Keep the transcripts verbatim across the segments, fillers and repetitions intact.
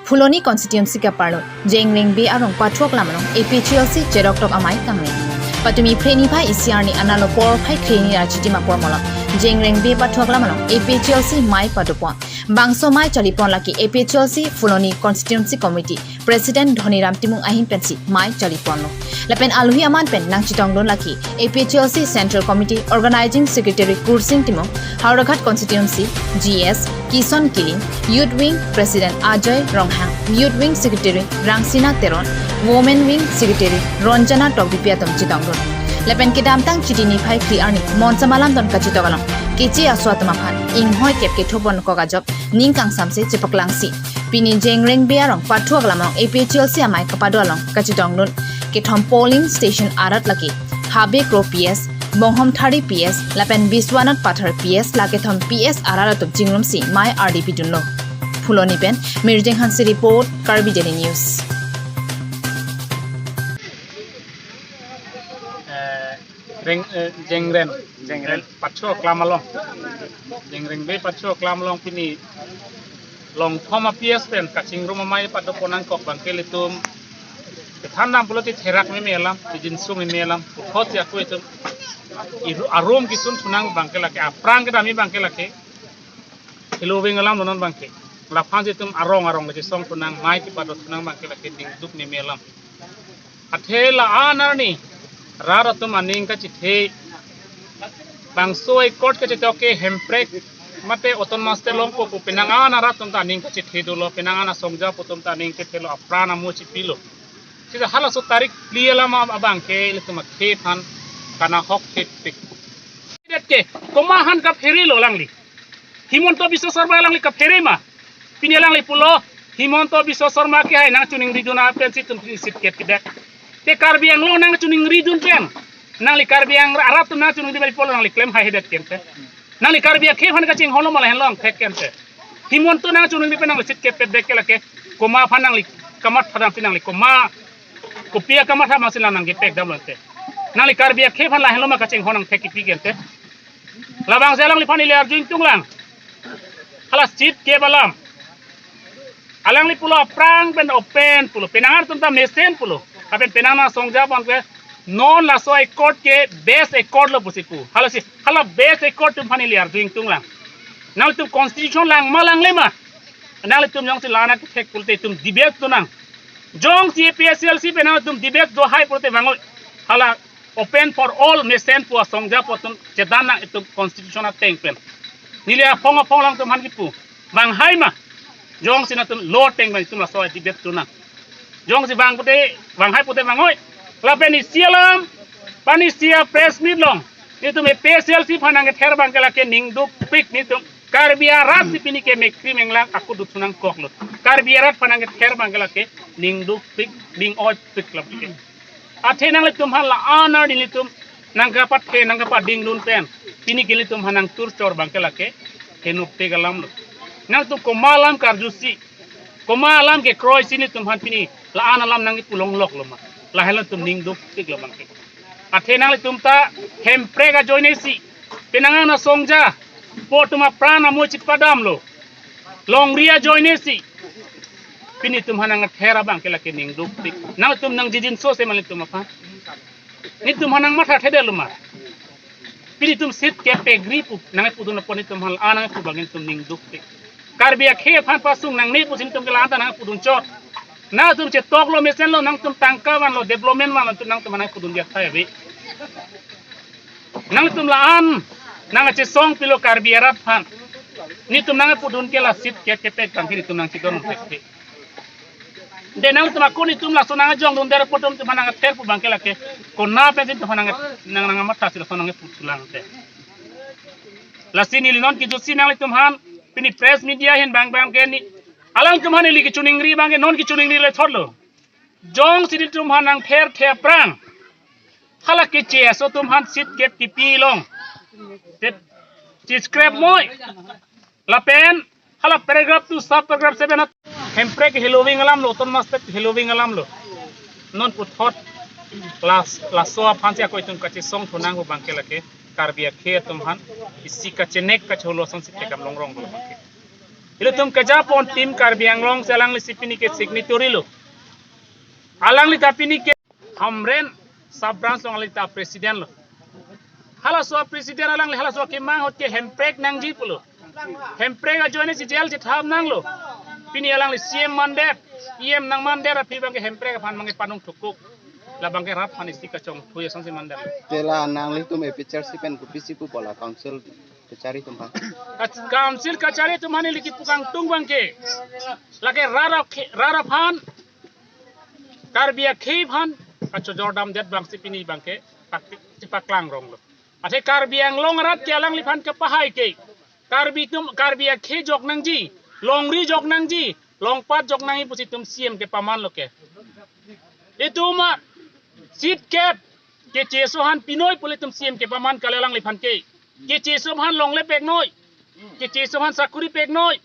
Phuloni constituency kaparlo Jengrengbe arong Pathu Aklam along A P H L C cherok tok amei kangni. Patumi phre niphai isi arni analo porphai kre ni ra chitim apor malom Jengrengbe Pathu Aklam along A P H L C mei padopon. Bangso mei charlipon lake A P H L C Phuloni Constituency Committee President Dhoniram Timung ahin pensi mei charliponlo. Lapen aluhi aman pen nangchetongdun lake A P H L C Central Committee Organizing Secretary Kursing Timung, Howraghat Constituency G S Kison Killing, Youth Wing President Ajoy Ronghang, Youth Wing Secretary Rangsina Teron, Women Wing Secretary Ronjana Tokbipi atum chetongdun. Lapen kedamtang Chiti niphai phli arni Monsam alamdon kachetok along keche aso atum aphan inghoi kep kethopon kok ajok ning kangsamse chepaklangsi pini Jengrengbe arong Pathu Aklam along A P H L C amei kapado along kachetongdun. Kethom polling station arat lake Habe Kro P S, Bonghom Thari P S lapen Biswanath Pathar P S, la kethom P S arat atum chingrumsi mei ardi pidunlo. Phuloni pen Mirjeng Hanse report, Karbi Daily News. Eh, Reng, eh, Jengren, Jengren. Pathu Aklam along. Jengrengbe Pathu Aklam along pini longthom a-P S pen kachingrum amei padopon nangkok abangke ilitum kethan dam pulote therak meme alam, kejinso meme alam, puthot si ako itum iru-, arum kisun thunang abangke lake, aphrang kedam abangke lake Helo Wing alam lo non abangke. Laphan si itum arong arong kachesong thunang, mei kepado thunang abangke lake ningduk meme alam. Athe la-an arni rat atum aning kachethe, bangso accord kachetok ke Hemprek mate Autonomous State longpo pu penang an arat atum ta aning kachethe dolo, penang an asongja apo atum ta aning kethelo, apran amo chipilo. Sita halaso tarik phli alam ab-, abangke ilitum akhei aphan kanahok thepik. Dak ke, komat aphan kaphere lo alangli? Himanta Biswa Sarma alangli kaphere ma? Pini alangli pulo, Himanta Biswa Sarma ke hai nangchiningridun pen si itum pini seat kep pidet. Te Karbi Anglong nangchiningridun pen, nangli Karbi Ang-, arat atum nangchiningri pen pulo nangli klem haihedet ke ante. Nangli Karbi akhei aphan kachinghon lo ma lahenlo angthek ke ante. Himanta nangchiningri pen nangli seat kep pidet ke lake, komat aphan nangli kamatha damsi nangli komat, kopi akamatha masi la nangkepek damlo ante. Nangli Karbi akhei aphan lahenlo ma kachinghon angthek kipi ke ante. Labangsi alangliphan ili arju ingtunglang. Hala seat kep alam. Alangli pulo aphrang pen open pulo. Penang atum ta mesen pulo. Lapen penang asongja aphan ke non laso accord ke best accord lo pusi pu. Halasi, hala best accord atum aphan ili arju ingtunglang. Nanglitum constitution lang ma langle ma? Nanglitum jongsi la-an athek pulote itum debate dunang. Jongsi A P H L C pen nanglitum debate do hai pulote vangoi. Hala open for all mesen pu asongja apo atum chedan nang itum constitution ateng pen. Neli aphong aphong alangtum aphan kipu. Vang hai ma? Jongsi nangtum law ateng pen itum laso debate dunang. Jongsi vang pulote, vang hai pulote vangoi. Lapen isi alam, pini isi a-press meet along, itum A P H L C aphan nangkether abangke lake ningdukpik, nelitum Karbi arat si pini ke mekkri menglang ako duthu nangkoklo. Karbi arat aphan nangkether abangke lake ningdukpik, ning-oipik lapu ke. Athe nanglitum aphan la-an arni nelitum nangkapathe, nangkapadingdun pen pini ke nelitum aphan nangturchor abangke lake henopik alam lo. Nangtum komat alam karjusi, komat alam kekroisi nelitum aphan pini la-an alam nangkipu longlok lo ma? Lahenlo itum ningdukpik lo abangke. Athe nanglitum ta Hemprek ajoinesi, penang an asongja apo atum apran amo chipadamlo. Longri ajoinesi pini itum aphan nangther abangke lake ningdukpik. Nangtum nangjinso se ma nelitum aphan? Nelitum aphan nangmathathedetlo ma? Pini itum seat kep pegri pu nangpudun apot nelitum aphan la-an nangpu abang nelitum ningdukpik. Karbi akhei aphan pasung nangne pusi nelitum ke la-an ta nangpudunchot. Nangtum chetoklo mesenlo, nangtum tangka vanlo, development vanlo, nangtum aphan nangpudun biak thai ave. Nangtum la-an nangchesong pilo Karbi arat aphan. Nelitum nangpudun ke la seat kep kepek abangke nelitum nangchedon thekthek. De nangtum ako nelitum laso nangjongdunde apo atum aphan nangther pu abangke lake konat pensi nelitum aphan nang, nang, nangmatha si laso nangpu thulang te. Lasi neli non kijutsi nanglitum aphan, pini press media ahin abang abangke neli, alangtum aphan neli kachiningri abangke non kachiningri le thotlo. Jongsi nelitum aphan nangtherthe aphrang, hala keche aso atum aphan seat kep kipi along, te chi-scrap moi. Lapen hala paragraph two, sub paragraph seven at Hemprek Helo Wing alam lo, Autonomous State Helo Wing alam lo. Non puthot las-, laso aphan si ako itum kachesong thunang pu abangke lake Karbi akhei atum aphan isi kachenek kacholo asonsi thekdam longrong lo abangke. Ilitum kejapon Team Karbi Anglong si alangli si pini ke signatory lo. Alangli ta pini ke Hamren sub branch along alangli ta president lo. Halaso president alangli halaso kemang ahut ke Hemprek nangji pulo. Hemprek ajoine si jail chethap nanglo. Pini alangli C M mandet, E M nangmandet aphi abangke Hemprek aphan abangke panung thukuk. La abangke rat aphan isi kachongthui asonsi mandet. Te la nanglitum A P H L C pen kopisi pu bola council kachari atum aphan. Ka-, council kachari atum aphan ili kipu kangtung abangke. Lake rat ap-, rat aphan, Karbi akhei aphan kachojordamdet abang si pini abangke pak-, chepaklang ronglo. Athe Karbi Anglong arat ke alangliphan kepahai ke, Karbi atum, Karbi akhei jok nangji, longri jok nangji, longpat jok nangji pusi itum C M kepamanlo ke. Itum a seat kep, K H A S O aphan pinoi pu ilitum C M kepaman kali alangliphan ke. K H A S O aphan longle peknoi, K H A S O aphan sakuri peknoi,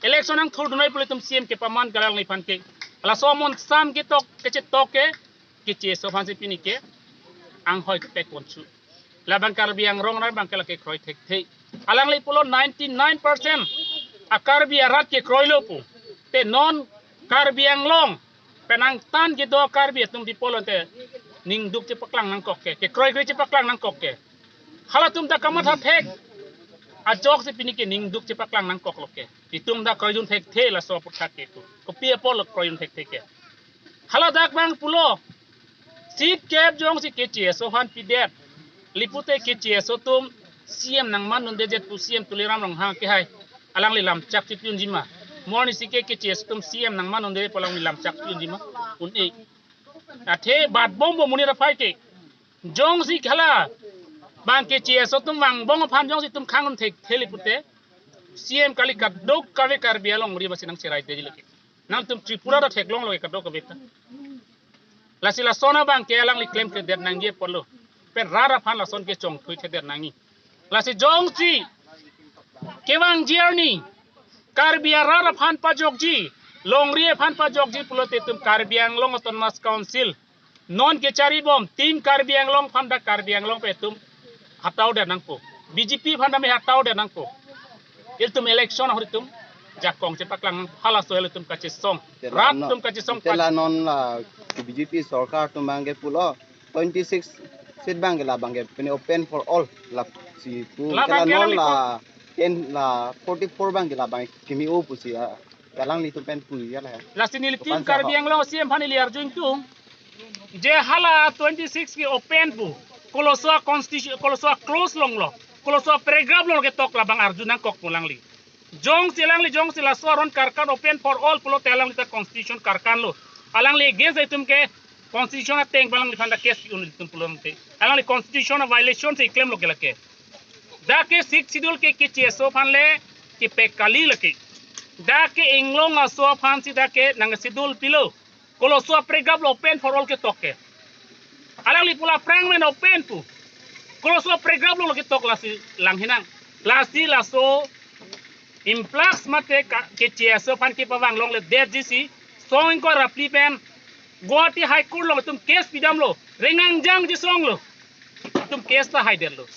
election angthur dunoi pu ilitum C M kepaman kali alangliphan ke. Laso amonsam ketok, kechetok ke, K H A S O aphan si pini ke anghoi kepek ponchu. La abang Karbi Anglong arat abangke lake kroi thekthe. Alangli pulo ninety-nine percent a Karbi arat ke kroilo pu. Te non Karbi Anglong pen angtan kedo Karbi atum pi pulote ningduk chepaklang nangkok ke, kekroikre chepaklang nangkok ke. Halatum ta kamatha thek. Ajok si pini ke ningduk chepaklang nangkoklo ke. Itum ta kroidun thekthe laso aphuthak ke tu. Kopi apotlo kroidun thekthe ke. Hala dak abang pulo. Seat kep jongsi K H A S O aphan pidet. Ili pute K H A S O atum C M nangman dundedet pu C M Tuliram Ronghang kehai. Alangli lamchak chipiunji ma. Mo arnisi ke K H A S O atum C M nangman dunde pu alangli lamchak chipiunji ma. Un-e. Athe bat bombo monit aphai ke. Jongsi hala abang K H A S O atum vangbom aphan jongsi itum khang un thekthe ili pute, C M kali kadokave Karbi alongri basi nangcheraidetji lo ke. Nangtum Tripura ta theklonglo ke kadokave ta. Lasi lason abangke alangli klemkledet nangji apotlo. Pen rat aphan lason ke chongthuithedet nangji. Lasi jongsi kevangji arni Karbi arat aphan pajokji, longri aphan pajokji pulote itum Karbi Anglong Autonomous Council non kecharibom Team Karbi Anglong aphan ta Karbi Anglong pen itum hataudet nangpo. B J P aphan ta me hataudet nangpo. Ilitum election ahut itum jakong chepaklang nang, halaso ilitum kachesong. Te la Rat non, itum kachesong te pat- la non la B J P sorkar atum abangke pulo twenty-six seat abangke la abangke pini open for all lasi pu. La te la abangke non alanglitum la ten la forty-four abangke la abangke kimi-o pusi a, alanglitum pen puji la he. Lasi neli Team Kopan sa Karbi ho. Anglong C M aphan ili arju ingtung. Je hala twenty-six ke open pu. Koloso a constitution, koloso a clause longlo. Koloso a paragraph longlo ketok la abang arju nangkok pu alangli. Jongsi alangli jongsi laso aron karkan open for all pulote alangli ta constitution karkanlo. Alangli against itum ke constitution ateng pu alangliphan ta case pi-un itum pulote. Alangli constitution a violation si klemlo ke lake. Dak ke Sixth Schedule ke K H A S O aphan le kepek kali lake. Dak ke inglong aso aphan si dak ke nang schedule pilo. Koloso a paragraph lo open for all ketok ke. Alangli pu la aphrang men open pu. Koloso a paragraph lo ketok lasi lang hinang. Lasi laso influx mate ka, K H A S O aphan kepavang longledetji si song ingkoi ra phli pen Guwahati High Court along itum case pidamlo. Rengang jang ji songlo. Itum case ta haidetlo.